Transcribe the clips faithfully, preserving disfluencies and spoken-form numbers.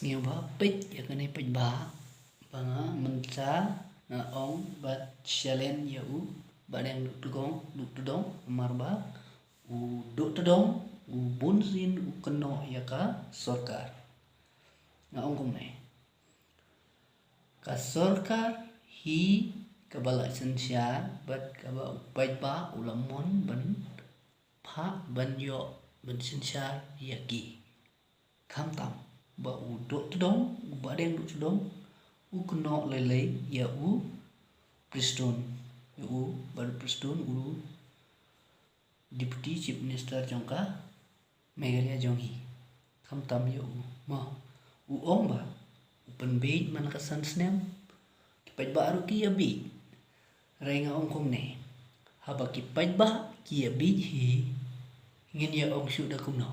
Ngi ba peit ïa kane peit ba ba nga mynta nga ong ba challenge ïa u Bahdeng Duhtdong, Duhtdong, namar ba u Duhtdong u bun sien u kynnoh ïa ka sorkar. Nga ong kumne. Ka sorkar hi kaba la synshar bad kaba u paidbah u la mon ban phah ban ïoh ban synshar ïa ki. Khamtam ba u Duhtdong, u Bahdeng Duhtdong, u kynnoh lei lei ïa u Prestone, ïa u Bah Prestone, u Deputy Chief Minister jong ka Meghalaya jong hi. Khamtam ïa u, ma u ong ba u pynbieit man ka san snem. Ki paidbah ruh ki ïabieit. Hynrei nga ong kumne, haba ki paidbah ki ïabieit hi, ngin ïa ong shuh da kumno?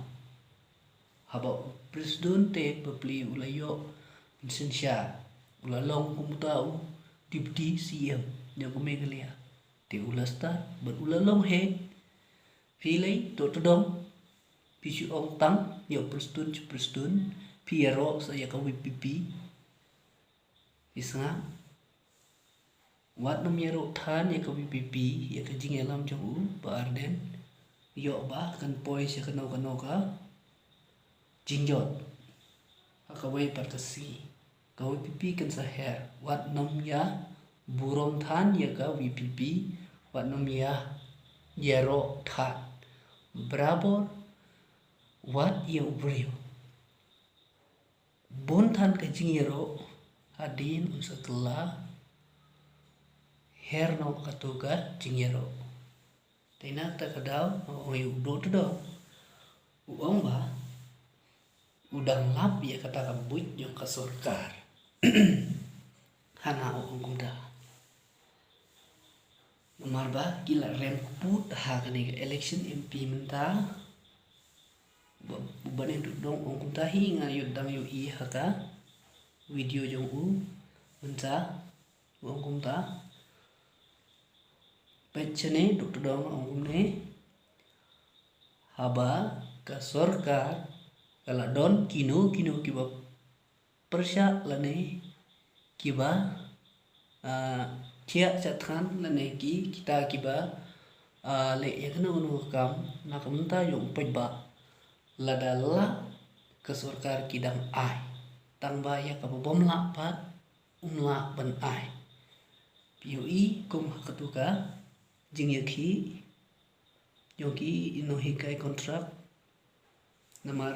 Haba u Prestone te bapli u la ïoh ban synshar, u la long kum uta u Deputy C M jong ka Meghalaya. Te u la stad bad u la long hi. Phi lei Duhtdong, phi shu ong tang ïa u Prestone, shu Prestone, phi ïaroh sa ïa ka V P P. Phi sngap. Wat nym ïaroh than ïa ka V P P, ïa ka jingïalam jong u Bah Ardent. Ïoh ba kan poi sha kano kano ka jingjot ha kawei pat ka sngi. Ka V P P kan sa her. Wat nym ïa burom than ïa ka V P P. Wat nym ïa ïaroh than. Barabor wat ïa u briew. Bun than ka jingïaroh hadien un sa kylla her noh kato ka jingïaroh. Te na kata ka daw nga ong ïa u Duhtdong, u ong ba u dang lap ïa kata ka buit jong ka sorkar. Hana u ong kumta. Namar ba ki la rem kput ha kane ka election M P mynta. Ba, ba ne Duhtdong ong kumta hi, nga ïoh dang ïohi ha ka video jong u mynta. U ong kumta. Peit shane Duhtdong ong kumne. Haba ka sorkar ka la don kino kino kiba pyrshah lane kiba, ah, thiah shah thngan lane ki, kita kiba, ah, leh ïa kano kano ka kam na ka bynta jong u paidbah. Lada lah ka sorkar ki dang ai. Tang ba ïa kaba bym lah pat um lah ban ai. Phi ïohi kum ha katu ka jingïakhih jong ki, ino hi kai contract. Namar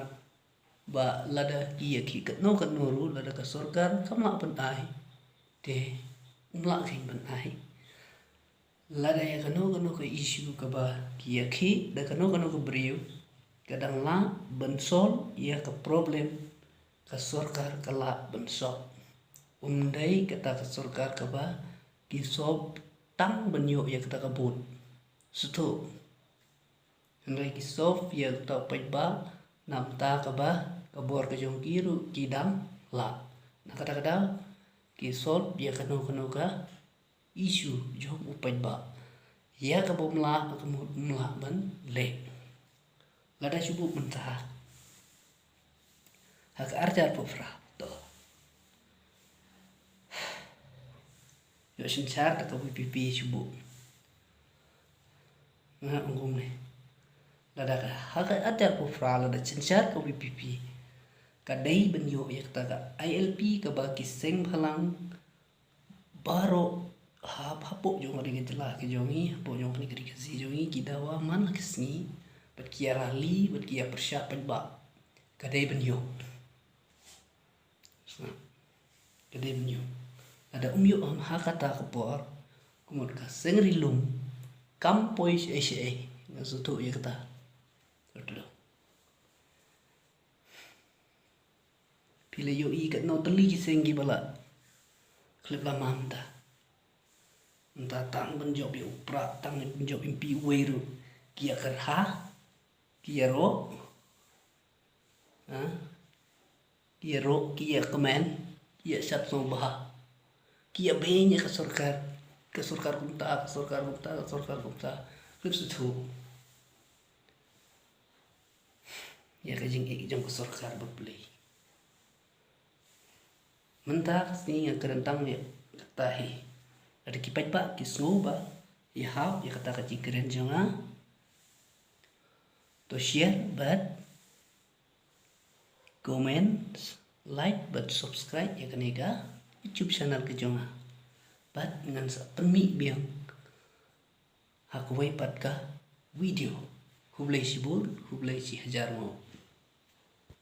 ba lada ki ïakhih katno katno ruh, lada ka sorkar kam lah ban ai, te um lah kein ban ai. Lada ïa kano kano ka issue kaba ki ïakhih da kano kano ka briew, ka dang lah ban solve ïa ka problem, ka sorkar ka lah ban solve. Um dei kata ka sorkar kaba ki solve tang ban ïoh ïa kata ka vote. Shuh. Hynrei ki solve ïa kata u paidbah na bynta kaba ka bor ka jong ki ruh ki dang lah. Na kata ka daw ki solve ïa kano kano ka issue jong u paidbah. Ïa kaba um lah, kaba um lah ban leh. Lada shu buh mynta ha ka arhajar arphew phra to ïoh synshar da ka V P P shu buh. Nga ong kumne. Lada ka, ha ka arhajar arphew phra lada synshar ka V P P, ka dei ban ïoh ïa kata ka I L P kaba ki seng bhalang baroh ha, hapoh jong ka ri ka jylla ka jong ngi, hapoh jong ka ri ka jylla ka jong ngi, ki dawa man la ka sngi bad ki ïa rally bad ki ïa pyrshah paidbah. Ka dei ban ïoh. Ka dei ban ïoh. Lada um ïoh ha kata ka por, kumta ka seng ri lum kam poi shaei shaei. Nga sngewthuh ïa kata. Phi la ïohi katno tylli ki seng kiba la khlem la mam ta. Mynta tang ban jop ïa u Prah, tang ban jop M P uwei ruh ki ïa kyrha, ki ïaroh. Ha? Ki ïaroh, ki ïakmen, ki ïashad sngewbha. Ki ïabeiñ ïa ka sorkar. Ka sorkar kumta, ka sorkar kumta, ka sorkar kumta. Khlem sngewthuh ïa ka jingïeit jong ka sorkar bapli. Mynta ka sngi nga kren tang ïa kata hi. Lada ki paidbah ki sngew ba ïahap ïa kata ka jingkren jong nga, to share bad comment, like bad subscribe ïa kane ka YouTube channel ka jong nga. Bad ngan sa pynmih biang ha kawei pat ka video. Khublei shibun, khublei shihajar nguh.